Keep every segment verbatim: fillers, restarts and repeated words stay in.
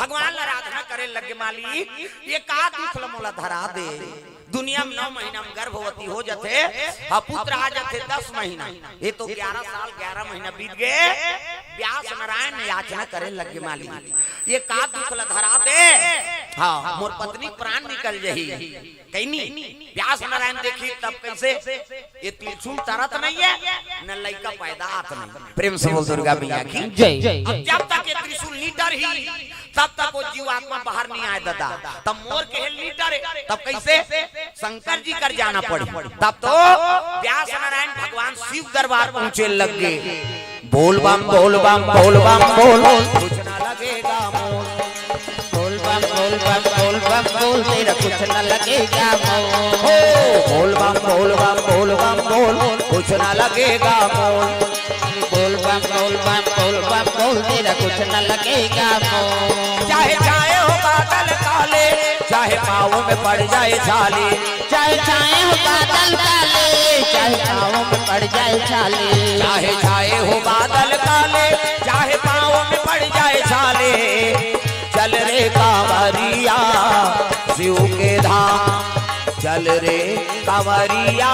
भगवान ला आराधना करे लगे, मालिक, ये का दुख ल मोला धरा दे? दुनिया में नौ महीना में गर्भवती हो जाथे, हा पुत्र आ जाथे दस महीना, ये तो ग्यारह साल ग्यारह महीना बीत गए। व्यास नारायण याचना करे लगे, मालिक, ये का दुख ल धरा दे? हाँ, मोर पत्नी प्राण निकल जही। कहिनी, व्यास नारायण देखी तब कइसे ये त्रिशूल तरत नहीं है, न लइका पैदा आत नहीं। प्रेम से बोल दुर्गा मैया की जय। अब जब तक ये त्रिशूल नी टरही, तब तक वो जीवात्मा बाहर नहीं आए दादा। तब मोर के हेल नी टरे, तब कइसे? शंकर जी कर जाना पड़ी। तब तो व्यास नारायण भगवान शिव दरबार पहुंचे लग गए। बोल बम बोल बम बोल बम बोल, कुछ ना लगेगा मोल। बोल बम बोल बम बोल बम बोल, तेरा कुछ न लगेगा मोल। हो, बोल बम बोल बम बोल बम बोल, कुछ ना लगेगा मोल। बोल बम बोल बम बोल बम बोल, तेरा कुछ न लगेगा मोल। चाहे छाए हो बादल काले, चाहे पाँव में पड़ जाए छाले। चाहे छाए हो बादल काले, चाहे पाँव में पड़ जाए छाले। चाहे छाए हो बादल काले, चाहे पाँव में पड़ जाए छाले। चल रे कांवरिया शिव के धाम, चल रे कांवरिया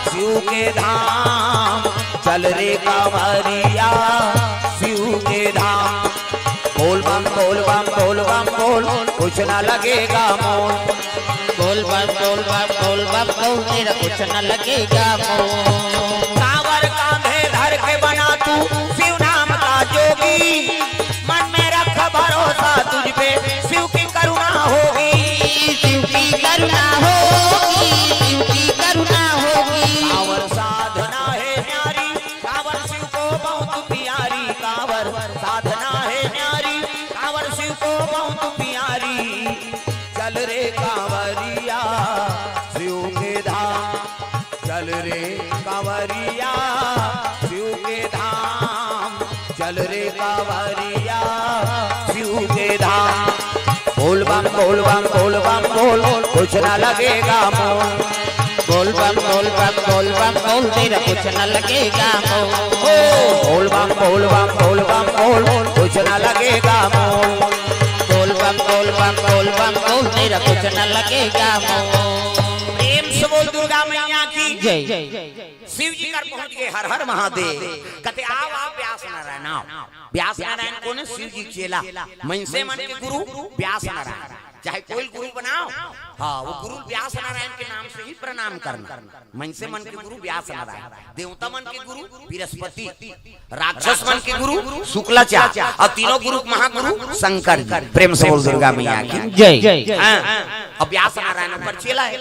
शिव के धाम, चल रे कांवरिया शिव के धाम। बोल बम बोल बम बोल बम बोल, कुछ ना लगेगा मोल। बोल बम बोल बम बोल बम बोल, तेरा कुछ न लगेगा मोल। कांवर कांधे धर के बना तू शिव नाम का जोगी, मन में रख भरोसा तुझ पे शिव की करुणा होगी। शिव की करुणा होगी, शिव की करुणा होगी। कांवर साधना है न्यारी, कांवर शिव को बहुत प्यारी। कांवर साधना है न्यारी, कांवर शिव को बहुत प्यारी। चल रे कांवरिया शिव के धाम, चल रे कांवरिया शिव के धाम, चल रे कांवरिया शिव के धाम। बोल बम बोल बम बोल बम बोल, कुछ ना लगेगा मोल। बोल बम बोल बम बोल बम बोल, तेरा कुछ न लगेगा मोल। ओ, बोल बम बोल बम बोल बम बोल, कुछ ना लगेगा मोल। बोल बम बोल बम बोल बम बोल, तेरा कुछ न लगेगा मोल। प्रेम से बोल दुर्गा मैया की जय। शिव जी कर पहुंच गए, हर हर महादेव। कथे, "आओ, आओ, व्यास नारायण, आओ।" व्यास नारायण कोन हे? शिव जी चेला, मनसे मन के गुरु व्यास नारायण। चाहे कोई गुरु बनाओ, हाँ, वो गुरु व्यास नारायण के नाम से ही प्रणाम करना। मनसे मन के गुरु व्यास नारायण, देवता मन के गुरु बृहस्पति, राक्षस मन के गुरु शुक्लाचार्य, और तीनों गुरु महागुरु शंकर जी। प्रेम से बोल दुर्गा मैया की जय। हाँ, अब व्यास नारायण ऊपर चेला है,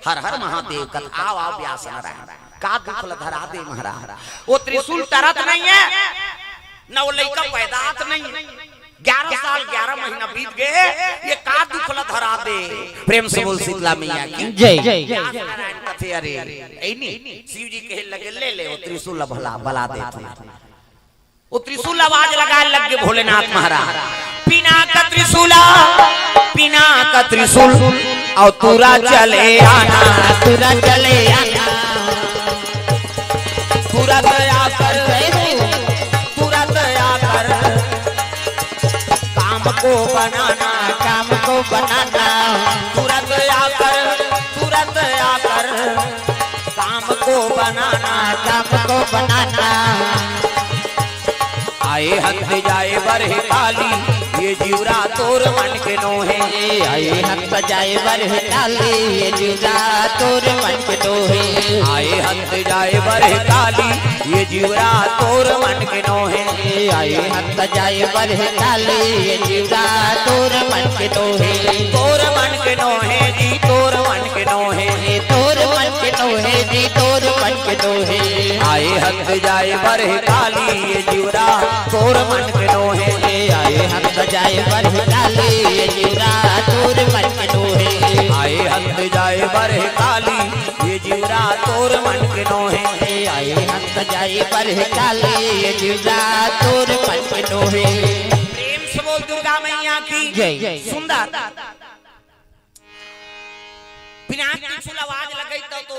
हर हर महादेव कथा, आओ, आओ व्यास नारायण, का दुख ल धरा दे महाराज। वो त्रिशूल टरत नहीं है, न वो लइका पैदा आत नहीं है। ग्यारह साल ग्यारह महीना बीत गए, ये का दुख ल धरा दे। प्रेम से बोल शीतला मैया की जय। व्यास नारायण कथे, अरे, ऐनी, शिव जी कहे लगे, "ले ले, वो त्रिशूल ल भला, बला दे तू।" वो त्रिशूल आवाज लगाए लग गए भोलेनाथ महाराज, "पिनाक त्रिशूला, पिनाक त्रिशूल, और तुरा चले आना, तुरा चले आना।" तुरंत आकर, तुरंत आकर काम को बनाना, काम को बनाना। तुरंत आकर, तुरंत आकर काम को बनाना, काम को बनाना। आए हंस जाए बरह काली, ये जिउरा तोर मन के नोहे। आए हंस जाए बरह काली, ये जिउरा तोर मन के नोहे। आए हंस जाए बरह काली, ये जिउरा तोर मन के नोहे। आए हंस जाए बरह काली, ये जिउरा तोर मन के नोहे। तोर मन के नोहे जी, तोर मन के नोहे। तोर मन के नोहे जी, तोर मन के नोहे। आए हंस जाए बरह काली, ये जिउरा तोर मन के नोहे। आए हंस जाए बरह काली, ये जिउरा तोर मन के नोहे। आए हंस जाए बरह काली, ये जिउरा तोर मन के नोहे। आए हंस जाए बरह काली, ये जिउरा तोर मन के नोहे। प्रेम से बोल दुर्गा मैया की जय। सुंदर। पिनाक त्रिशूल आवाज लगई तो, तो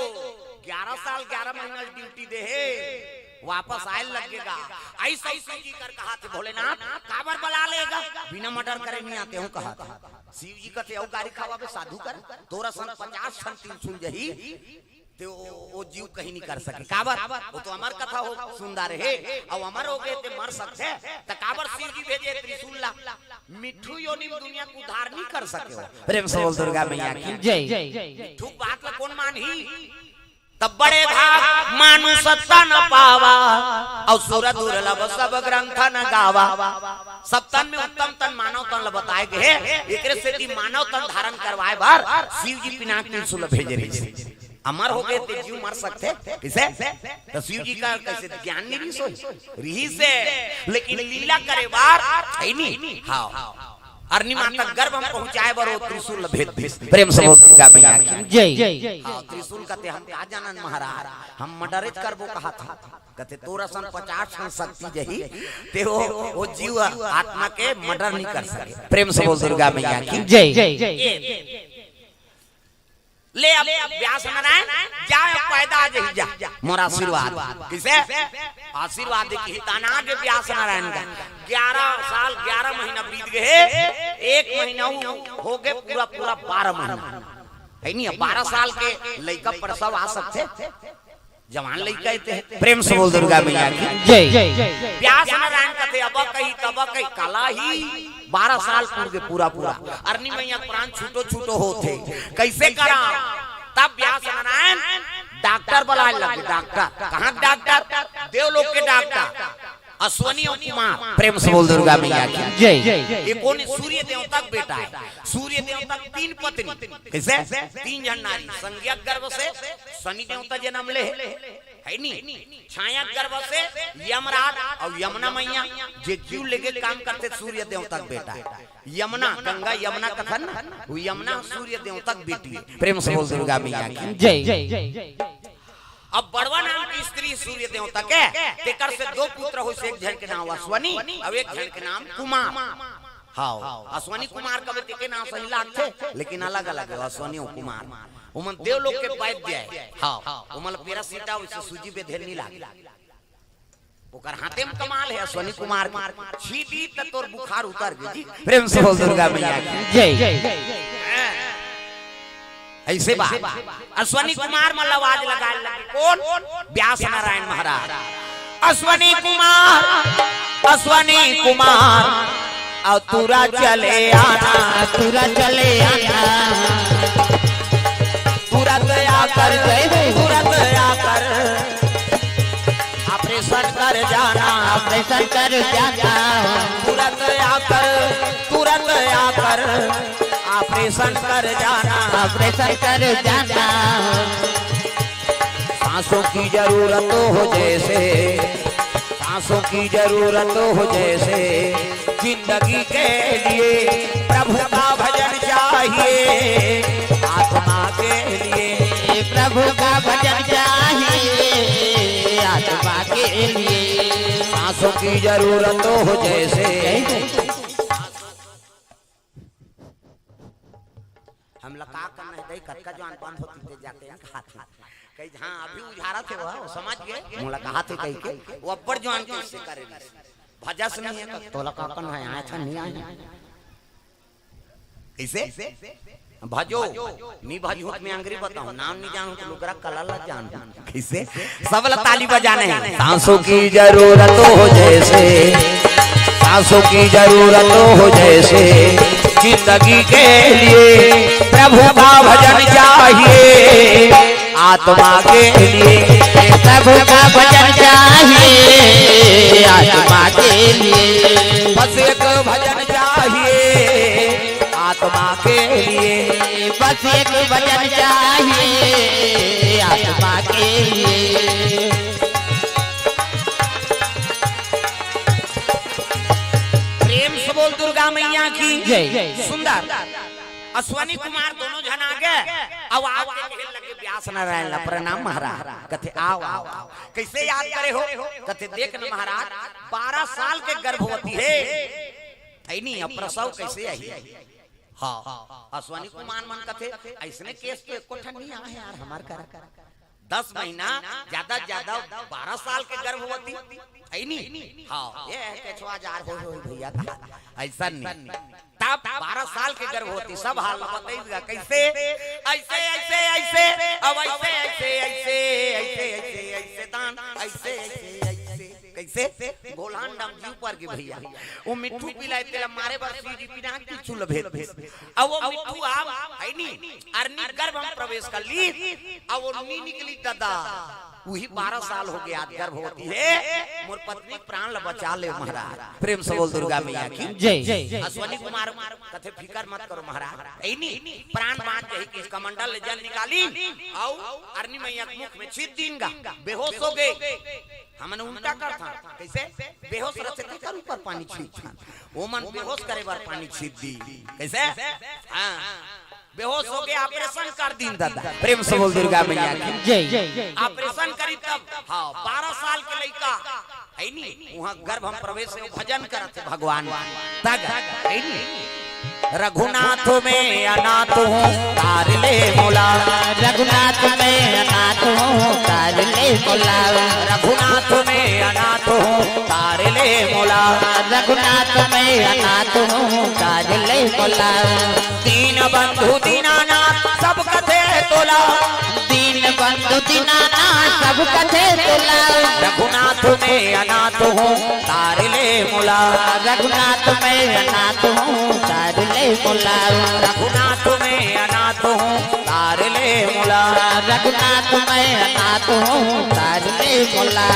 ग्यारह साल ग्यारह महीना ड्यूटी दे हे। वापस आए लगेगा। ऐसा शिव जी कर कहा थे, "भोलेनाथ, काबर बला लेगा? बिना मर्डर करे नहीं आते हूँ," कहा थे। शिव जी कथे, "अउ गारी खवाबे साधु कर, तोर असन पचास ठन त्रिशूल जही, ते वो, वो जीव कहीं नहीं कर सके।" काबर? वो तो अमर कथा हो, सुंदर हे, अउ अमर हो गए ते मर सकथे, त काबर शिव जी भेजे त्रिशूल ला? मिट्ठू योनि में दुनिया को उद्धार नहीं कर सके हो। प्रेम से बोल दुर्गा मैया की जय। मिट्ठू बात ला कौन मानही? तब बड़े भाग मानुष तन पावा, अउ सुर दुर्लभ सब ग्रंथ न गावा। सब तन में उत्तम तन मानव तन ल बताए गए हे। एकरे सेती मानव तन धारण करवाए बर शिव जी पिनाक त्रिशूल भेजे रहिस। अमर हो गए ते जीव मर सकथे कइसे? त शिव जी का कइसे ज्ञान नहीं रहिस होही? रहिस हे, लेकिन लीला करे बर हे नहीं। हाँ, अरनी माता गर्भ में पहुंचाए बर वो त्रिशूल भेज दिस। प्रेम से बोल दुर्गा मैया की जय। हाँ, त्रिशूल कथे, "हम का जानन महाराज, हम मर्डरेच करबो कहा थे।" कथे, "तोर असन पचास ठन शक्ति जही, ते वो, वो जीव आत्मा के मर्डर नहीं कर सके।" प्रेम से बोल दुर्गा मैया की जय। ले अब व्यास नारायण, जा अब पैदा आ जही, जा, मोर आशीर्वाद। कइसे? आशीर्वाद दे के ही ताना के व्यास नारायण का। ग्यारह साल, ग्यारह महीना बीत गए, एक महीना हो, हो गए पूरा, पूरा बारह महीना। हे नहीं, अब बारह साल के लइका प्रसव आ सकथे? जवान लइका हे ते। प्रेम से बोल दुर्गा मैया की जय। व्यास नारायण कथे, "अब कही, तब कही, कला ही बारह साल पूर गे पूरा पूरा।" अरनी मैया प्राण छूटो छूटो होथे। कइसे करा? तब व्यास नारायण डॉक्टर बलाए लगे। डॉक्टर? कहाँ के डॉक्टर? देवलोक के डॉक्टर। अश्वनी अउ कुमार। प्रेम से बोल दुर्गा मैया की जय। ये कौन? सूर्य देवता के बेटा हे। सूर्य देवता के तीन पत्नी। कइसे? तीन झन नारी। संज्ञक गर्भ से शनि देवता जनम ले हे, हे नहीं? छाया गर्भ से यमराज अउ यमुना मैया, जे जीव लेगे काम करथे, सूर्य देवता के बेटा हे। यमुना, गंगा यमुना कथन ना, वो यमुना सूर्य देवता के बेटी हे। प्रेम से बोल दुर्गा मैया की जय। अब बड़वा नाम की स्त्री सूर्य देवता के, तेकर से दो पुत्र होइस, एक झन के नाम अश्वनी अउ एक झन के नाम कुमार। हाँ, अश्वनी कुमार कबे तेके नाम सही लागथे, लेकिन अलग-अलग हे अश्वनी अउ कुमार। ओमन देवलोक के वैद्य हे। हाँ, ओमन ला पैरासिटा वइसे सूजी बेधे ल नहीं लागे। ओकर हाथे में कमाल हे अश्वनी कुमार के। छींटी त तोर बुखार उतर गे जी। प्रेम से बोल दुर्गा मैया की जय। अइसे बात। अश्वनी कुमार मन ला आवाज लगाए लगे। कौन? व्यास नारायण महाराज। अश्वनी कुमार, अश्वनी कुमार, अउ तुरत चले आना। तुरत चले आना। तुरत आकर, तुरत आकर ऑपरेशन कर जाना। ऑपरेशन कर जाना। तुरत आकर, तुरत आकर ऑपरेशन कर जाना। ऑपरेशन कर जाना। सांसों की जरूरत हो जैसे, सांसों की जरूरत हो जैसे, जिंदगी के लिए प्रभु का भजन चाहिए आत्मा के लिए। प्रभु का भजन चाहिए आत्मा के लिए। सांसों की जरूरत हो जैसे। हमला का करना हे दई, कतका जवान बंद होती ते जाके कहा थे। कही, "हाँ, अभी उझारत हे वो, वो समझ गे, मोला कहा थे," कही के, वो अब्बड़ जवान के उससे करे रहिस। भजस नहीं हे, त तोला का करना हे, आए था, नहीं आए। कइसे? भजो, नहीं भजो, मैं अंग्रेजी बताऊं, नाम नहीं जानूं त लुगरा कला ला जानूं। कइसे? सब ला ताली बजाना हे। सांसों की जरूरत हो जैसे, सांसों की जरूरत हो जैसे, जिंदगी के लिए प्रभु का भजन चाहिए आत्मा के लिए। प्रभु का भजन चाहिए आत्मा के लिए। बस एक भजन चाहिए आत्मा के लिए। बस एक भजन चाहिए आत्मा के लिए। प्रेम से बोल दुर्गा मैया की जय। सुंदर। अश्वनी कुमार दोनों झन आगे, अब आके कहे लगे व्यास नारायण ला, "प्रणाम महाराज।" कथे, "आओ, आओ, आओ।" कइसे याद करे हो? कथे, "देख न महाराज, बारह साल के गर्भवती हे, हे नहीं, अब प्रसव कइसे आही?" हाँ, अश्वनी कुमार मन कथे, "अइसने केस तो एको ठन नहीं आए यार हमार करा।" दस महीना, ज्यादा ज्यादा बारह साल के गर्भवती है नी। हाँ, ये है केछवा जार हो, हो भैया, अइसन नहीं। तब बारह साल के गर्भवती, सब हाल बताइएगा कैसे? ऐसे, ऐसे, ऐसे, अब ऐसे, ऐसे, ऐसे, ऐसे, ऐसे, ऐसे दान, ऐसे, ऐसे, ऐसे, कैसे? गोल्हन डम जी ऊपर के भैया, वो मिट्ठू पिलाए तेला मारे बर शिव जी पिनाक के चूल्हा भेज दे। अब वो मिट्ठू आप है नी, अरनी गर्भ में प्रवेश कर ली, अब वो नी निकली दादा। वही बारह साल हो गया, आज गर्भवती है, मोर पत्नी प्राण ला बचा ले महाराज। प्रेम से बोल दुर्गा मैया की जय। अश्वनी कुमार कथे, फिकर मत करो महाराज, ऐनी प्राण बांच जाही। कि कमंडल ले जल निकाली, अउ अरनी मैया के मुख में छीत दीन गा, बेहोश हो गए। हमन उल्टा करथन, कैसे? बेहोश रथे तेकर ऊपर पानी छीत दीन। ओमन बेहोश करे बर पानी छीत दी, कैसे? हाँ, बेहोश हो गए, ऑपरेशन कर दीन दादा। प्रेम से बोल दुर्गा मैया की जय। ऑपरेशन करी तब, हाँ, बारह साल के लइका है नी, वहाँ गर्भ में प्रवेश में भजन करत हे भगवान तक है नी। रघुनाथ मैं अनाथ हूँ, तार ले मोला। रघुनाथ मैं अनाथ हूँ, तार ले मोला। रघुनाथ मैं अनाथ हूँ, तार ले मोला। रघुनाथ मैं अनाथ हूँ, तार ले मोला। दीन बंधु दीनानाथ सब कथे तोला। दीन बंधु दीनानाथ सब कथे तोला। रघुनाथ मैं अनाथ हूँ, तार ले मोला। रघुनाथ मैं अनाथ हूँ, तार ले मोला। रघुनाथ मैं अनाथ हूँ, तार ले मोला। रघुनाथ मैं अनाथ हूँ, तार ले मोला।